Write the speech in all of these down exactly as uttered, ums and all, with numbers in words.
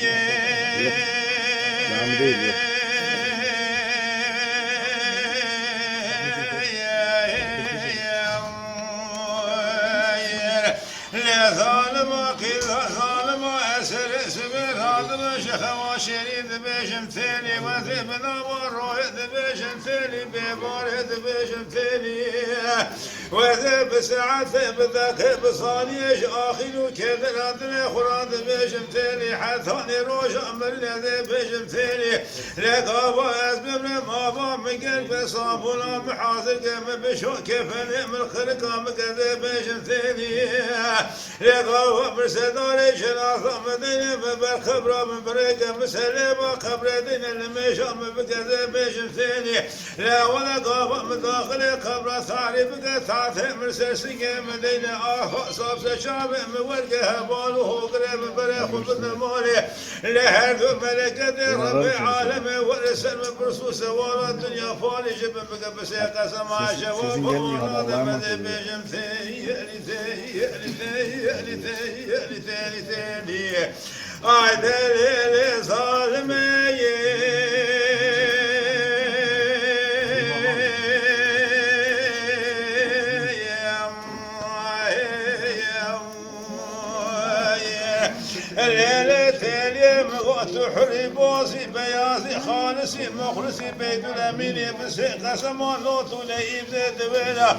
Yok. Cami değil, yok. Lê zalima qîza zalima esirê sibê radime ji xewa şêrî dibêjim têlî wezê bi nava royê dibêjim têlî bêbarê dibêjim têlî. Wezê bi saetê, bi deqê, bi saniyê ji axîr û kêdira dilê xwe re dibêjim têlî, hetanî roja mirinê dê bêjim têlî. Lê gava ez bimrim, ava min germ ke, sabûna min hazir ke, min bişo kefenê min, xirika min ke dê bêjim têlî. Lê gava min sedarê cenaza min deyne, min ber qebra min birêke, min serê ba qebrê deyne, nimêja min bike dê bêjim têlî. Lê wele gava min daxilê qebra tarî bike, tatê min ser singê min deyne, aha sab se çavê min werge, heval û hogirê min berê xwe bide malê. Lê her du meleketê Rebê alemê were ser min, pirs û sewala dinya falî ji min bike, bi sê qesema cewab ana de, min dê bêjim têlî, têlî, têlî. Ay delê lê zalimê yê. Lê lê têliyê min got tu hurî bozî beyazî xalisî muxlisî Beydul Emînî bi sê qesema not û leyîb dê diwêra.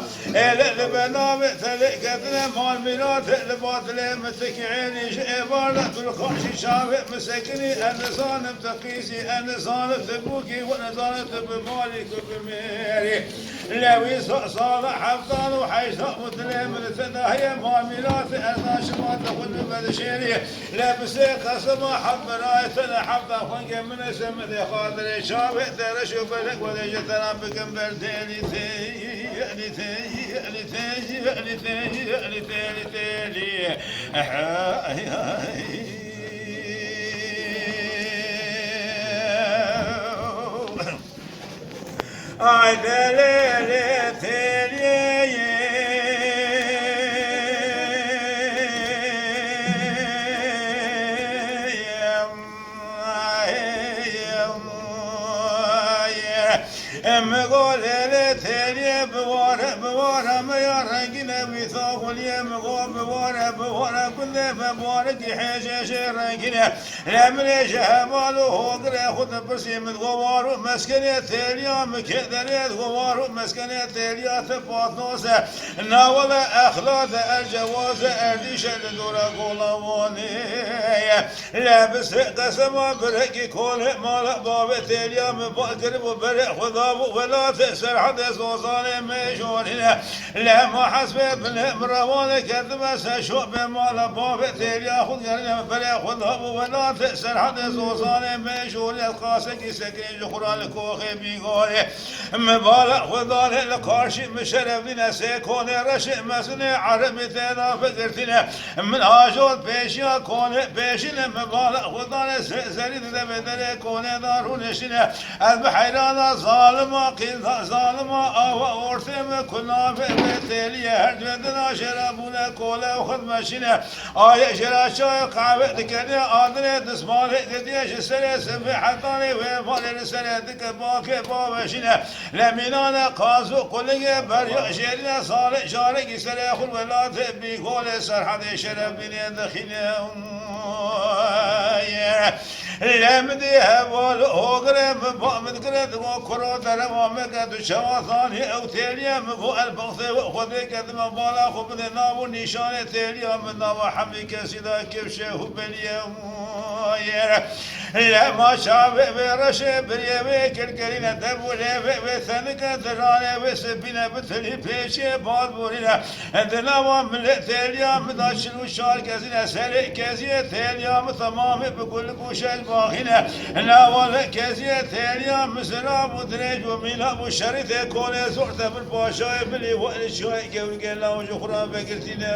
Êle li benavê telê ketine mal mîratê li batilê min tikî ênî ji êvarda tu li qaşî çavê min sekinî, ez nizanim tu qîzî, ez nizanim tu bûkî, we nizanim tu bi malî ku bi mêrî. Lewî sa-, sala heftan û heşta û dilê min li te de heye mal mîratê ez naşima tu xwe tu vedişêrî. Lê bi sê qesima heft birayê te ne hefta xwengê min e, se min dê xatirê çavê te reş û belek welê ji te re bikim ber têlî têlî têlî têlî têlî têlî têlî têlî têlî. Ay delê lê têliyê. Em go lê lê têliyê bi ware, bi ware me ya rengîne, wî taxuliyê mi go bi ware, bi ware gundê me, bi ware ki hêjê jê rengîne. Lê min ê ji heval û hogirê xwe dipirsî, min go war û meskenê têliya min kê derê, go war û meskenê têliya te patnos e. Na wele exlate ercewaz e, erdîşe li dora gola Wanê ye. Lê bi sê qesema birekî kolê mala bavê têliya min bal kiribû, berê xwe dabû welatê Serhedê Zozanê me jorîne. Lê ma hesbê binê min rewanê ketime ser şopê mala bavê têliya xwe gerine berê xwe dabû welatê Serhedê Zozanê me jorîne. Qasekî sekê ji xwe re li koxê Bîgorê min bala xwe danê li karşî min şereflîne sê konê reşê mezinê erebî tê de bigirtîne. Min ajot pêşiya konê pêşîne min bala xwe danê sê zerî di devê derê konê de rûniştîne. Ez bi heyrana zalima qînda zalima awa ortê me ku navê me têlî ye. Her duê dina jê re bûne kole û xidmeşîne. Ayê jê re çayê qehwe dikenê, adinê dismalê didiye ji serê sifê hetanê wê malê li serê dike bakê baweşîne. Lê mînane qaz û qulingê berya jêrîne, salê carekî serê xwe welatê Bîgolê Serhedê şereflînê dixîne. Lê min dî heval hogirê min ba min dikire, digo kuro derewa me ke tu çawa zanî ew têliye, min got el bextê we Xwedê ke dime bala xwe bide nav û nîşanê têliya min nava hemî kesî de kifşê hubelî ye. Lema çavê vê reşê biriyê vê kilkerîne, dev û lêvê vê tenike, diranê vê sipîne, bi tilî pêçiyê bal borîne. Di nava milê têliya min de çil û çar kezî ne, serê keziyê têliya min temamê bi gulik û şel baxî ne. Nava li keziyê têliya min zirav û dirêj û mîna bû, şerîfê konê zor te bir paşayê bilî welî çayê gewrikê law ji xwe re vegirtîne.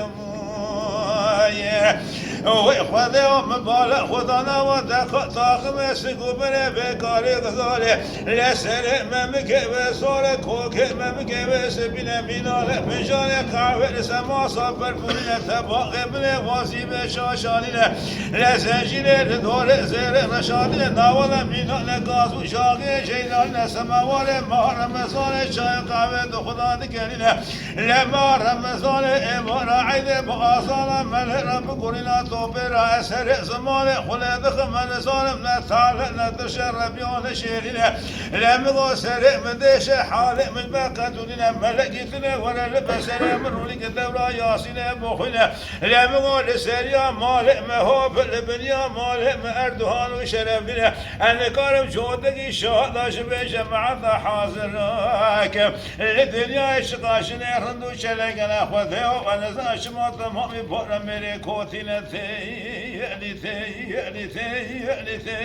Wê Xwedê û min bale Xwedana we deka taximê sik û binê bêkarê gizalê. Lê serê me mike ve zore, kokê me mike ve sipîne mînale. Pincanê qehwê li semasa berpûrîne, tebaqê binê wazî ve şaşanîne. Lê zencîrê li dorê zêrê reşadîne, navale mînane gaz û şaxê ceylanîne. Semawarê ma Remezanê çay qehwê di xuda dikenîne. Lê ma Remezanê êvara eydê bi azana melê re bigurîna topê re. Ez serê zimanê xwe lê dixim, ez nizanim ne tale ne tirşe rebiya ne şêrîne. Lê min got serê min dêşe halê min be qetûnîne. Melekî tune were li be serê min rûnî ke dewra Yasînê bixwîne. Lê min got li seriya malê me ho bi li biniya malê me Erdogan û Şerefdîne. Ez nikarim cotekî şahada ji vê cemaeta hazir nakim. Li dinyayê şiqaşinê rind û çelekene Xwedê û we nizan şima temamî boremêrê kotîne tê, li tê, li tê, li tê,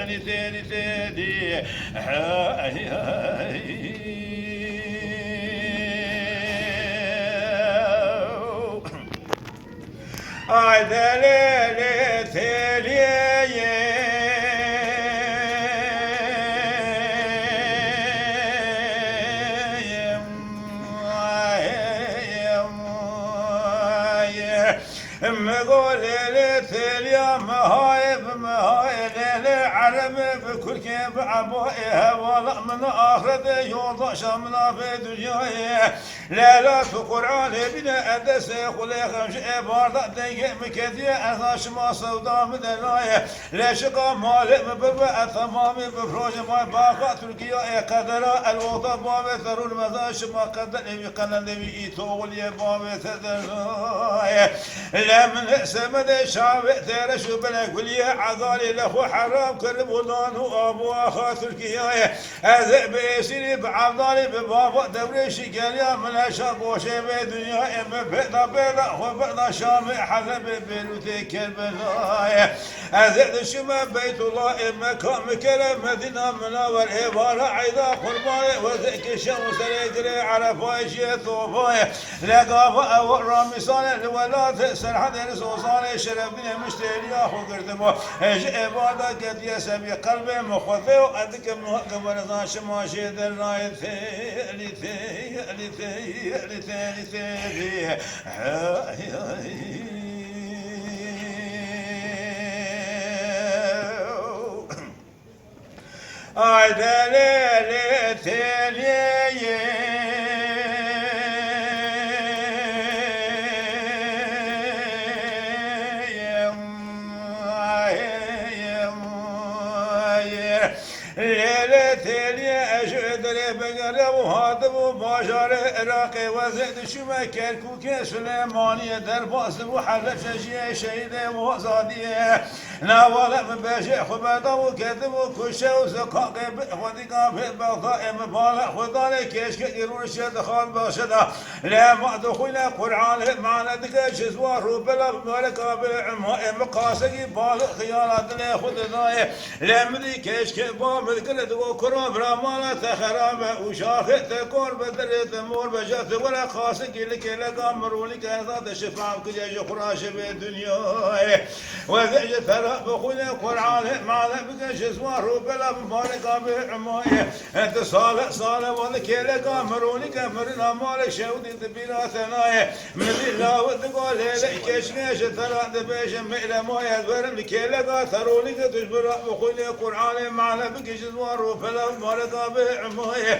li tê, li tê, li. Hey, hey. Ay delê lê têliyê. Ay, ay, ay. Mi go lê lê têliya, mi hayê bi mi hayê lê lê, erebê bi kurkê bi eboyê, hevala min axretê, yoldaşa min a vê dinyayê. Leyla tu Qur'anê bîne, ez destê xwe lê xem ji ê barda dengê min ketiye, ez a şima sewda min de nayê. Leşika malê min bibe, ez temamî bifrojim ay baxa Tirkiyeyê qedera, el oda bavê te rû li meza şima qedenê wî, qelendê wî î toxuliyê bavê te de nayê. Lê min semedê çavê te reş û bile guliyê egalî li xwe heram kiribû nan û abu axa Tirkiyeyê. Ez ê bi êsîrî, bi evdalî, bi bava dewrêşî geriya min eşa goşê vê dinyayê, min pêda pêda xwe beda Şamê, Helebê, Beyrûtê, Kerbelayê. Ez ê dişime Beytullah ê Meka, min kere Medîna, min a wer êvara eyda qurbanê, wezê kişe û serê girê Erefayê jiyê tofayê. Lê gava ew ramîsane li welatê Serhedê li Sozanê Şerefdînê min ji têliya xwe girtibû. Ji êvarda ketiye sevî qelbê min xwezê û ez dikim niha ke werezan şima jê dernayê tê, li tê, li tê, li tê, li tê, li. Ay delê lê têliyê. Lê lê têliyê, ez ji derê bigere û hatibû bajarê Iraqê, wezê dişûme Kerkûkê, Silêmaniyê, derbas dibû Helebçe jiyê şehîdê û azadiyê. Navale min bejê xwe berdabû ketibû kuşe û zikaqê bi xwedîka bê Bexdayê min bala xwe danê kêşkekî rûniştiye dixan baxşe da. Lê ma dixwîne Qur'anê mane dike ji ziwan rûbela bi maleka bê Umayê min qasekî bali xiyala dilê xwe didayê. Lê min dî kêşkê ba min dikire digo kuro bira mala te xerabe û şaxê te kor be dilê te mor be ja te were qasekî li kêleka min rûnî ke heza te şifa bikiriye ji xwe ra ji vê dinyayê. Wezê ji te re bixwîne Qur'anê mane bike ji ziwan rûbela mibareka bê Umayê. Di sale sale wan kêleka mironî ke mirina malê şewdî di bîra te nayê. Min dî lawit digo lêlê kêşkê ji te re dibêje mêle mayê ez werim li kêleka te ronî ke tu ji min re bixwîne Qur'anê mane bike ji ziwan rûbela mibareka bê Umayê.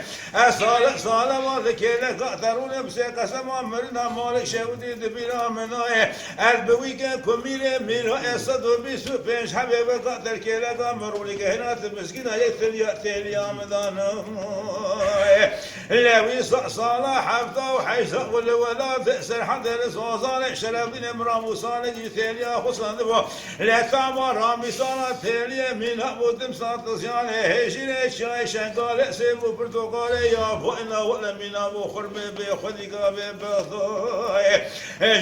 Ez sale sale wan li kêleka te rûne bi sê qesema mirina malê şewdî di bîra min nayê. Ez bi wî ke ku mîrê mîra ê sed û bîst û pênc hebê weka te kêleka min rûnî ke hêna tu miskîna yek têliya, têliya min da nayê. Lê wî sa-, sala hefta û heşta û li welatê Serhedê li Sozanê Şerefdînê min ra Mûsanê jî têliya xwe sandibû. Lê tama ramîsana têliyê mîna bû dimsa tizyanê hêjîrê çiyayê Şengalê Sêv û pirtokalê ya bo ina wile mîna bo xurmê bê xwedî gavê bixdoyê.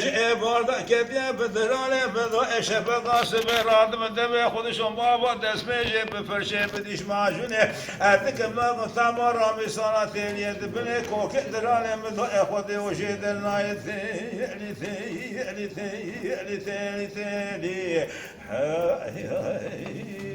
Ji ê barda ketiye bi diranê min do ê şefeqa sibê radime devê xwe dişom ava destmêjê bi firşê bi dîş macûnê. Ez dikim naxin tama ramîsana têliyê dibinê kokê diranê min do ê xwedê û jê dernayê têlî têlî têlî têlî têlî têlî. Hey, hey.